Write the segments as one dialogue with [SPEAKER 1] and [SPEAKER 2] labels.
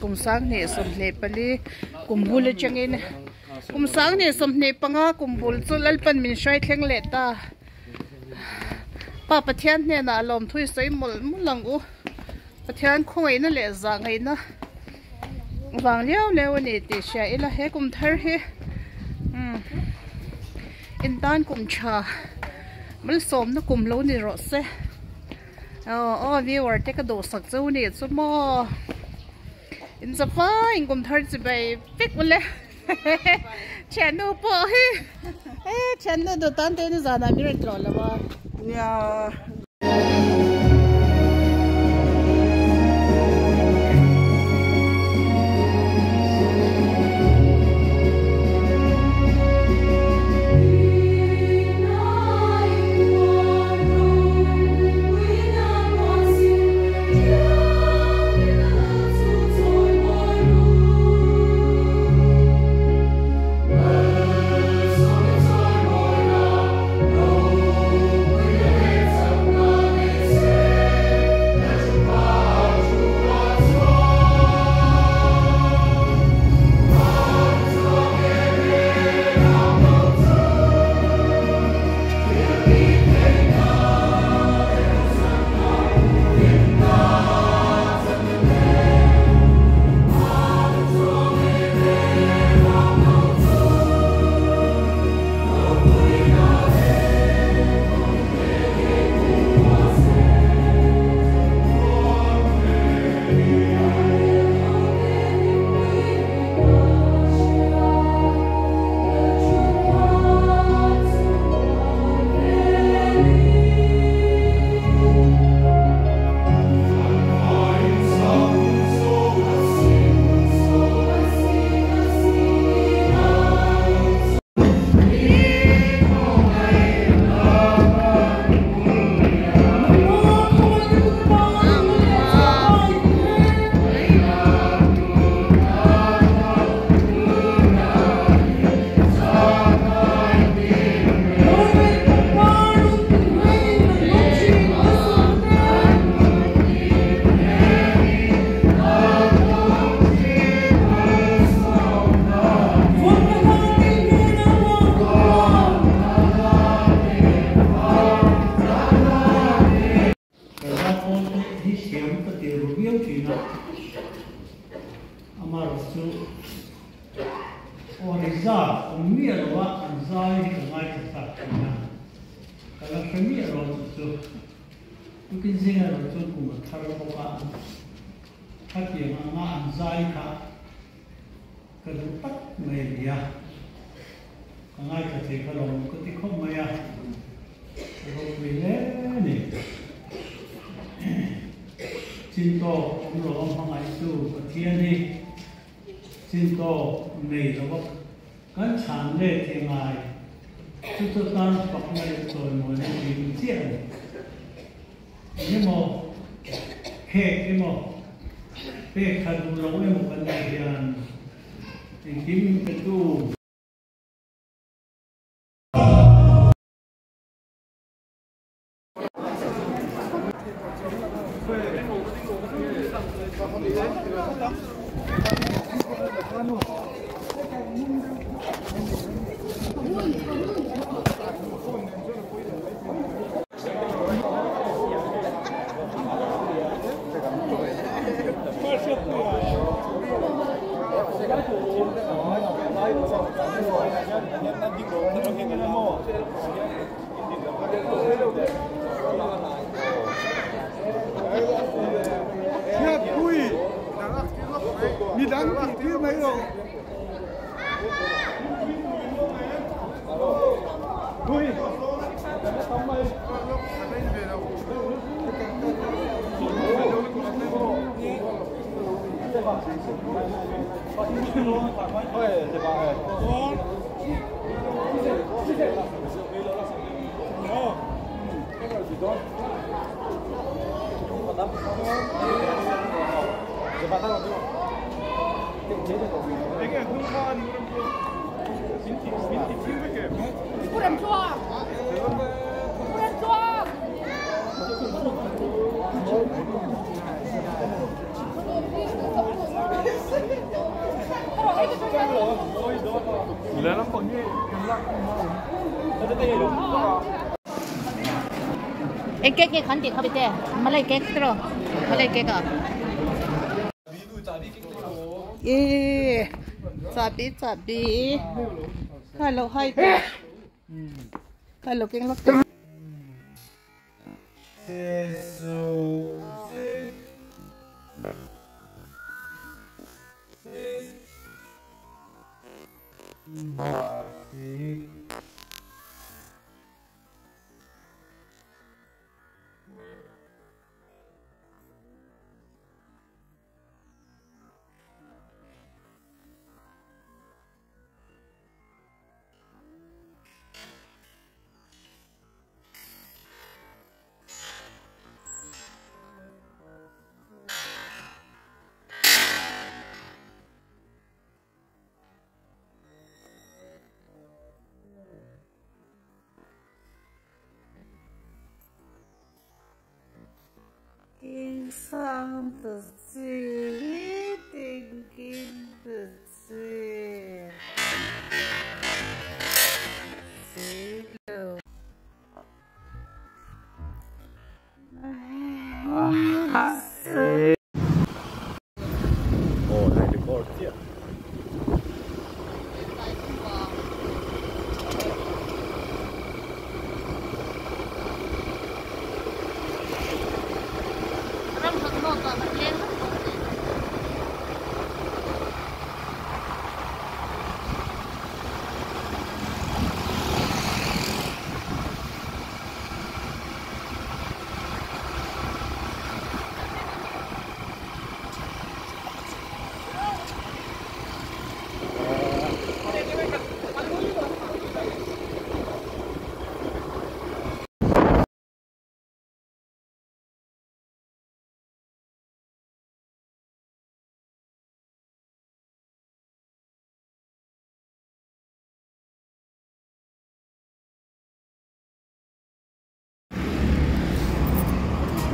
[SPEAKER 1] Kum 2024 kum bul atangin kum 2025 kum bul chu Lalpan min hruai thleng leh ta. Pa Pathian hnenah a lawm thui sawi mawlh mawlh ang u. Pathian khawngaihna leh zahngaihna vang liau liau a ni tih hria ila he kum thar hi umm in tan kum tha malsawmna kum lo ni rawh se. Aw aw viewer te ka duhsak chu ni chu maw in zafai in kum thar chi bai vek ule thiannu pawh hi e thiannu duh tan te ni zanah mi rawn tlawh lo a.
[SPEAKER 2] Nia. Ka phone hi thiam ka ti ru viau thin a, amaherawh chu aw reserve awm miah lo a an zai hi ka ngaithla chak thin a, ka la hre miah lo chu chu tukin zinga erawh chuan kum a thar bawk a, khatiang anga an zai kha ka duh tak mai a ni a, ka ngaithla thei kha lo ka ti khawp mai a, ka ropui hle a ni. Chin tawk awm lo a hmangaihtu Pathian hi chin tawk nei lo a kan chhan let hi a ngai, chu chu tan fakna leh chawimawina tih chiah a ni. Engemaw khek emaw pek khat duh lo emaw kan nih hian engkim petu.
[SPEAKER 1] Eng cake nge khan tih kha bete malai cake tiraw malai cake ah e chahbi chahbi kha lo hai teh kha lo keng lawk teh. 上的最顶的最。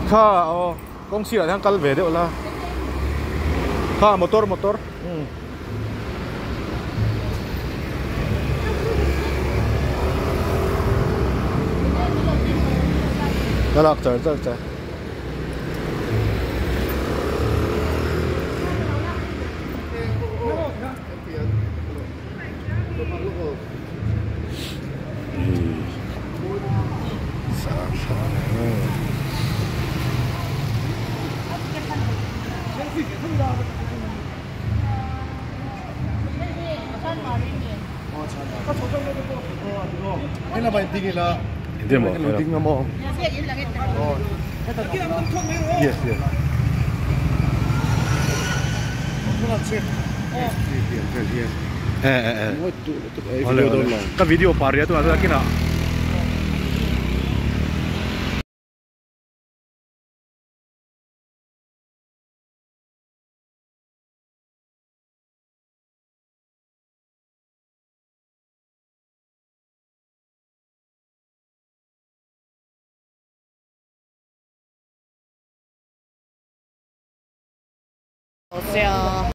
[SPEAKER 3] Kha công ty là thang kal về đấy là kha motor motor đó là trời trời trời Yes, yes. Ka video par ya tu ada kina.
[SPEAKER 1] 보세요.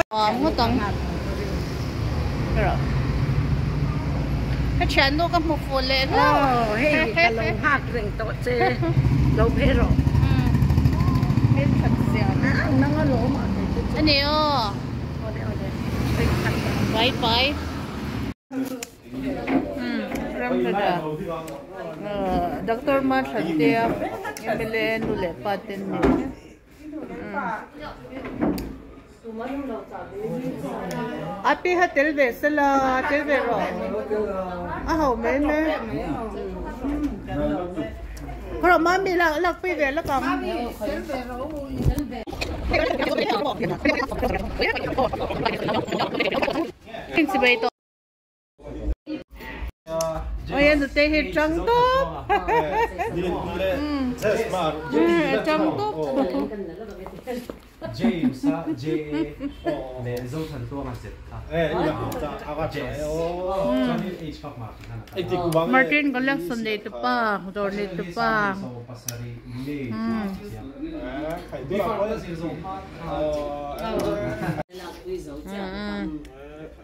[SPEAKER 1] 아무것도 그럼. cái nó có một phụ lệ đó.
[SPEAKER 4] Hey, cái lồng hạt rừng tổ chê, lồng phê rồi.
[SPEAKER 1] 아니요. 바이바이. 그럼 닥터 마찬데야 MLA 눌레 빠텐네. 아피 하텔 베슬라 텔베로. 아하 메메. 그럼 마미 락 피베 락
[SPEAKER 4] 마미 텔베로 텔베.
[SPEAKER 1] Ôi, em
[SPEAKER 5] James a J leh Zothantuanga Z kha. Jazz. Chuanin H kha hmar ti khan a kal a.
[SPEAKER 1] Martin collection nei tu pa dawr nei tu pa.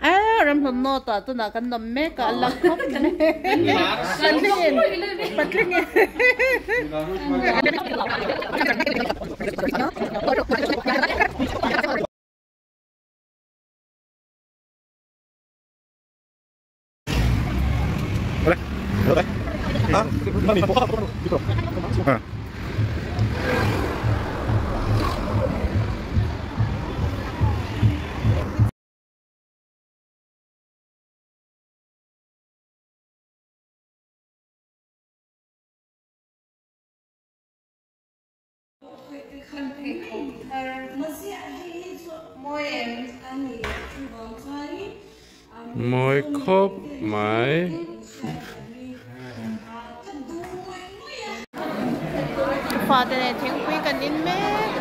[SPEAKER 1] A ramhlun nawt ah tunah kan awm mek a a lang khawp mai patlingin patlingin.
[SPEAKER 3] Mawi khawp mai.
[SPEAKER 1] Fate nen thingpui kan in mek.